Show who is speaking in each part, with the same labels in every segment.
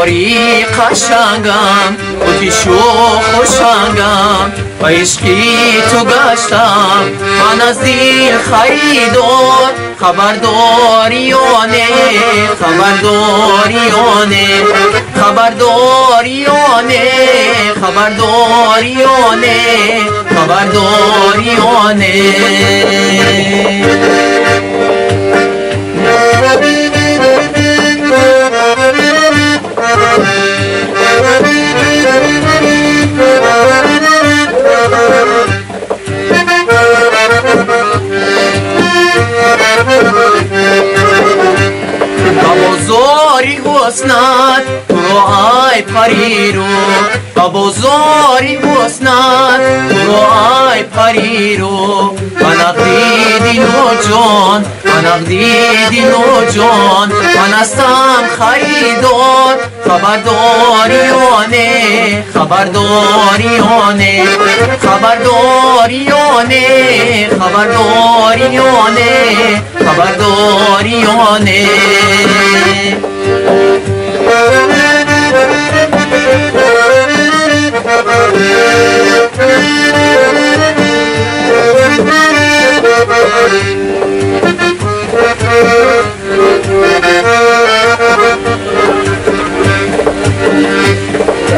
Speaker 1: Ёри қашангам, худи шӯху шангам, ба ишқи ту гаштам ман аз дил харидор. Хабардори ёне, хабардори ёне, хабардори ёне, хабардори ёне, хабардори ёне. Ба бозори ҳуснат туро ай париру, ба бозори ҳуснат туро ай париру, ба нақди дилу ҷон, ба нақди дилу ҷон ман ҳастам харидор. Хабардори ёне, хабардори ёне, хабардори ёне, хабардори ёне, хабардори ёне.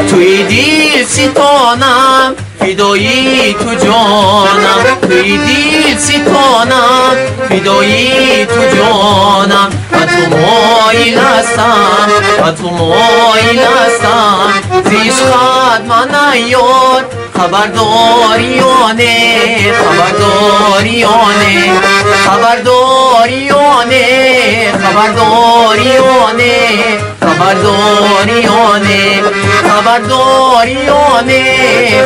Speaker 1: Туи дил ситонам, фидои ту ҷонам, туи дил ситонам, фидои ту ҷонам, ба ту моил ҳастам, ба ту моил ҳастам, зи ишқат ман айёр. Хабардори ёне, хабардори ёне, хабардори ёне, хабардори ёне, хабардори ёне, хабардори ёне,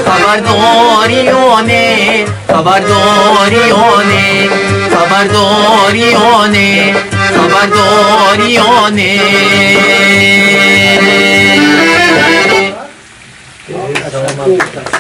Speaker 1: хабардори ёне, хабардори ёне, хабардори ёне, хабардори ёне.
Speaker 2: Саломат.